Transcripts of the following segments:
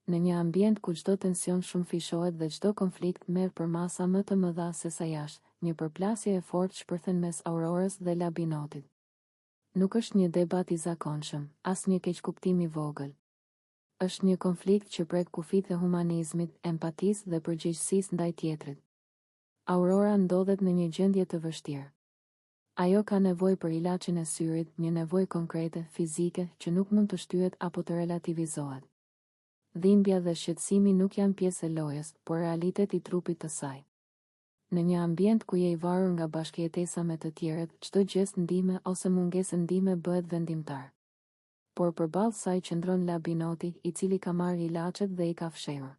Në një ambient ku çdo tension shumëfishohet dhe çdo konflikt merr përmasa më të mëdha sesa jashtë, një përplasje e fortë shpërthen mes Aurorës dhe Labinotit. Nuk është një debat i zakonshëm, as një keqkuptim i vogël. Është një konflikt që prek kufijtë e humanizmit, empatisë dhe përgjegjësisë ndaj tjetrit. Aurora ndodhet në një gjendje të vështirë. Ajo ka nevojë për ilaçin e syrit, një nevojë konkrete, fizike, që nuk mund të shtyhet apo të relativizohet. Dhimbja dhe shqetësimi nuk janë pjesë e lojës, por realitet i trupit të saj. Në një ambient ku je i varur nga bashkëjetesa me të tjerët, çdo gjest ndihme ose mungesë ndihme bëhet vendimtar. Por përballë saj qëndron Labinoti, i cili ka marrë ilaçet dhe i ka fshehur.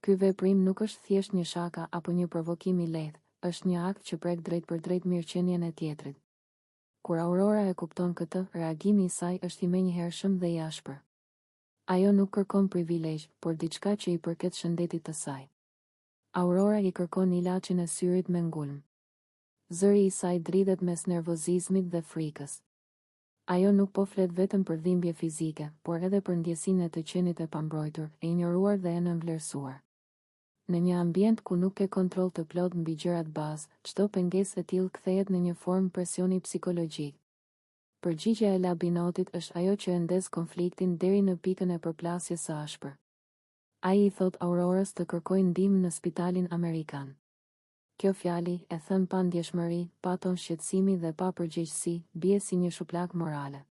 Ky veprim nuk është thjesht një shaka apo një provokim i lehtë, është një akt që prek drejtpërdrejt mirëqenien e tjetrit. Kur Aurora e kupton këtë, reagimi i saj është i menjëhershëm dhe i ashpër. Ajo nuk kërkon privilegj, por diçka që i përket shëndetit të saj. Aurora i kërkon ilaçin e syrit me ngulm. Zëri i saj dridhet mes nervozizmit dhe frikës. Ajo nuk po flet vetëm për dhimbje fizike, por edhe për ndjesinë e të qenit e pambrojtur, e injoruar dhe e nënvlerësuar. Në një ambient ku nuk ke kontroll të plotë mbi gjërat bazë, çdo pengesë e tillë kthehet në një formë presioni psikologjik. Përgjigjja e Labinotit është ajo që e ndez konfliktin deri në pikën e përplasjes së ashpër. Ai i thotë Aurorës të kërkojë ndihmë në spitalin amerikan. Kjo fjali, e thënë pa ndjeshmëri, pa ton shqetësimi dhe pa përgjegjësi, bie si një shuplakë morale.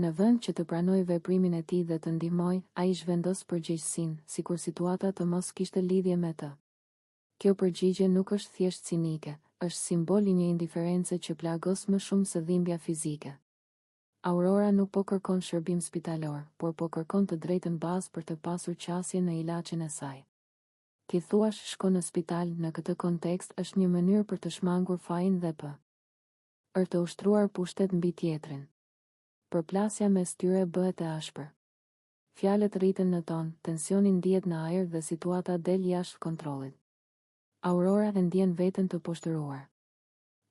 Në vend që të pranojë veprimin e tij dhe të ndihmojë, ai zhvendos përgjegjësinë, sikur situata të mos kishte lidhje me të. Kjo përgjigje nuk është thjesht cinike, është simbol i një indiference që plagos më shumë se dhimbja fizike. Aurora nuk po kërkon shërbim spitalor, por po kërkon të drejtën bazë për të pasur qasje në ilaçin e saj. T'i thuash shko në spital në këtë kontekst është një mënyrë për të shmangur fajin dhe për të ushtruar pushtet mbi tjetrin. Përplasja mes tyre bëhet e ashpër. Fjalët rriten në ton, tensioni ndihet në ajër dhe situata del jashtë kontrollit. Aurora e ndjen veten të poshtëruar.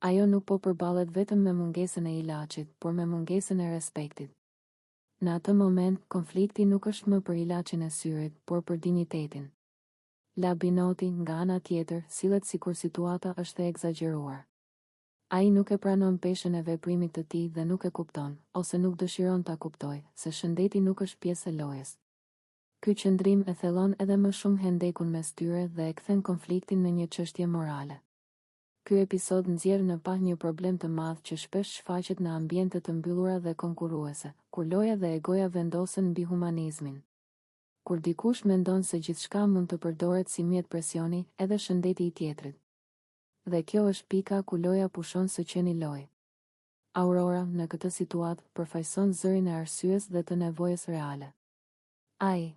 Ajo nuk po përballet vetëm me mungesën e ilaçit, por me mungesën e respektit. Në atë moment, konflikti nuk është më për ilaçin e syrit, por për dinjitetin. Labinoti, nga ana tjetër, sillet sikur situata është e ekzagjeruar. Ai nuk e pranon peshën e veprimit të tij dhe nuk e kupton, ose nuk dëshiron ta kuptojë, se shëndeti nuk është pjesë e lojës. Ky qëndrim e thellon edhe më shumë hendekun mes tyre dhe e kthen konfliktin në një çështje morale. Ky episod nxjerr në pah një problem të madh që shpesh shfaqet në ambiente të mbyllura dhe konkurruese, kur loja dhe egoja vendosen mbi humanizmin. Kur dikush mendon se gjithçka mund të përdoret si mjet presioni, edhe shëndeti i tjetrit. Dhe kjo është pika ku loja pushon së qeni lojë. Aurora, në këtë situatë, përfaqëson zërin e arsyes dhe të nevojës reale. Ai.